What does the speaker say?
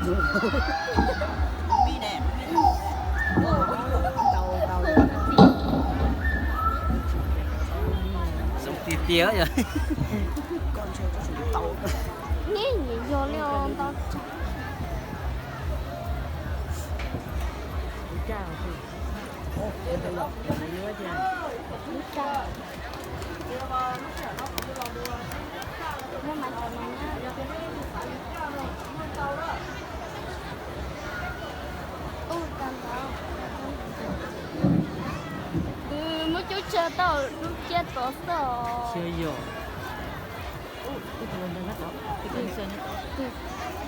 Zoo tiag tiag yog. Neb nyiam yog li os ntau. Muab cub tsawg tau lub ciab tod xwb os.